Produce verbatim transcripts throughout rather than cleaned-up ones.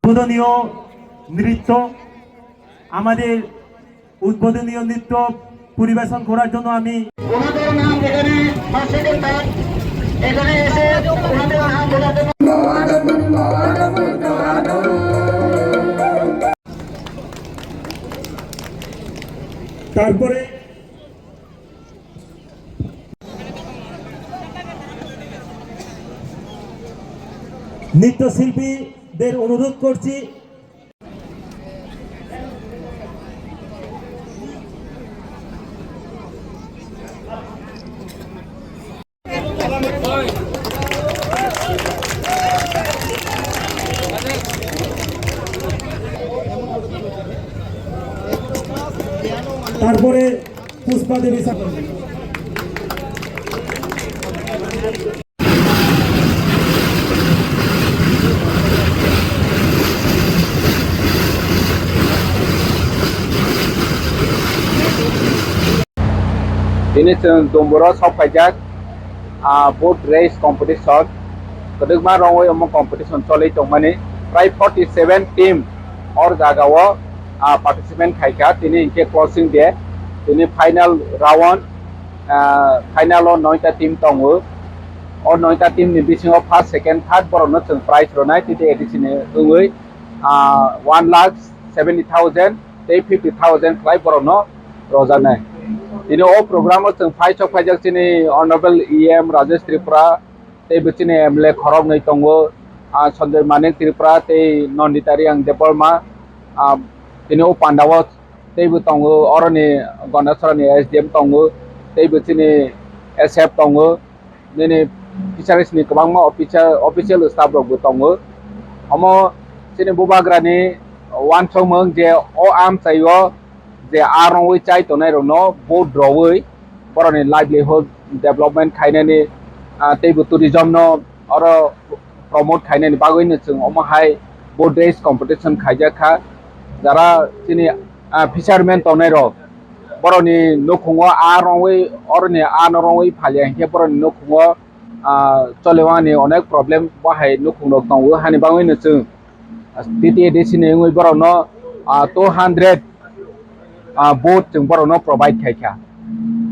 উদ্বোধনীয় নৃত্য, আমাদের উদ্বোধনীয় নৃত্য পরিবেশন করার জন্য আমি ওনাদের নাম যেখানে first, second, third, এখানে এসে ওনাদের নাম বলাতে তারপরে নৃত্যশিল্পীদের অনুরোধ করছি। তারপরে পুষ্পা দেবী sir. Tini chwng Domboro sok phaijak, ah, boat race competition. Kwdwkma rongwi omo competition choli tongmani. Prai forty seven team or jagao, ah, participant khaikha. Tini hinkhe closing day. Tini final round, ah, final o noita team tongo. O noita team ni bisingo first, second, third borokno chwng prize rwnai T T A D C ni wngwi, ah, one lakh seventy thousand tei fifty thousand khlai borokno rojaknai. Tini o program o chwng phai sok phaijak chini Honorable E M Rajesh Tripura, tei bo chini M L A khoroknwi tongo, ah, Sanjoy Manik Tripura tei Nandita Reang Debbarma, ah, tini o pandao teibo tongo, oroni Gondasarani S D M tongo, teibo chini S F tongo, nini fisheries ni kwbangma officer, official staff rok bo tongo. Omo chini bubagrani uansukmung je o amchaio je aa rongwi chai tongnai rokno boat rogwi borokni livelihood development khainani, ah, teibo tourism no oro promote khainani bagwino chwng omo hai boat race competition khaijak kha. Jara chini, ah, fisherman tongnai rok borokni nukhungo aa rongwi, oroni aa no rongwi phalya hinkhe borokni nukhungo, ah, cholewani onek problem bo hai nukhung rok tongo, hani bagwino chwng T T A D C ni wngwi borokno, ah, two hundred, ah, boat chwng borokno provide khaikha.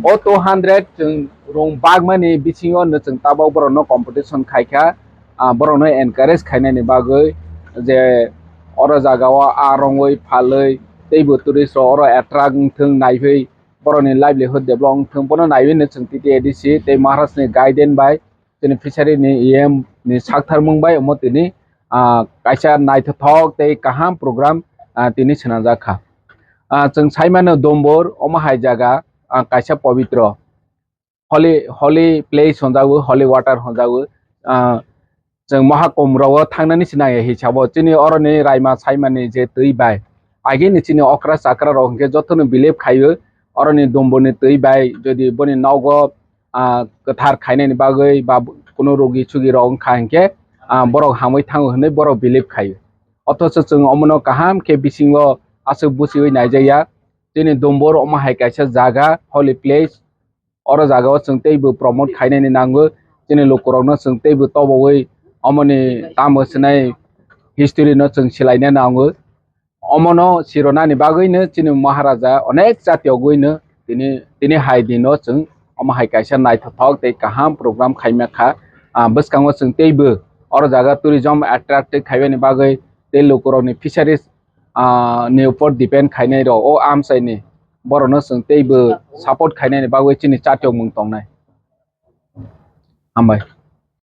O two hundred chwng rung bagmani bisingo no chwng tabok borokno competition khaikha, ah, borokno encourage khainani bagwi je oro jagao aa rongwi phalwi teibo tourist rok oro attract wngthung naiwi borokni livelihood develop wngthung bono naiwi no chwng T T A D C tei Maharaj ni guidance bai chini fishery ni E M ni saktharmung bai omo tini, ah, kaisa naithothok tei kaham program, ah, tini swnamjak kha. Ah, chwng sai mano Dombor omo hai jaga, ah, kaisa pobitro holy, holy place hwnjago, holy water hwnjago. Ah, chwng Mahakumbh rao thangnani se naiya hisabo chini oroni raima saimani je twi bai agini chini okra chakra rok hinkhe jotono believe khaio, oroni Domborni twi bai jodi boni nogo ah, kwthar khainani bagwi ba kunu rogi sugi rok wngkha hinkhe, ah, borok hamwi thango hinwi borok believe khaio. Othocho chwng omono kaham khe bisingo aswk buchiwi naijakya. Chini Dombor omo hai kaisa jaga, holy place. Oro jagao chwng teibo promote khainani nango. Chini lukurokno chwng teibo tobowi omoni tamo swnai history no chwng swlaina nango. Omono sironani bagwino chini Maharaja onek chati ogwino tini, tini hai dino chwng omo hai kaisa naithothok tei kaham program khaima kha. Ah, bwskango chwng teibo oro jaga tourism attractive khaimani bagwi tei lukurokni fisheries, ah, ni upor depend khainai rok o amchaini borokno chwng teibo support khainani bagwi chini chati ogmung tongnai. Hambai.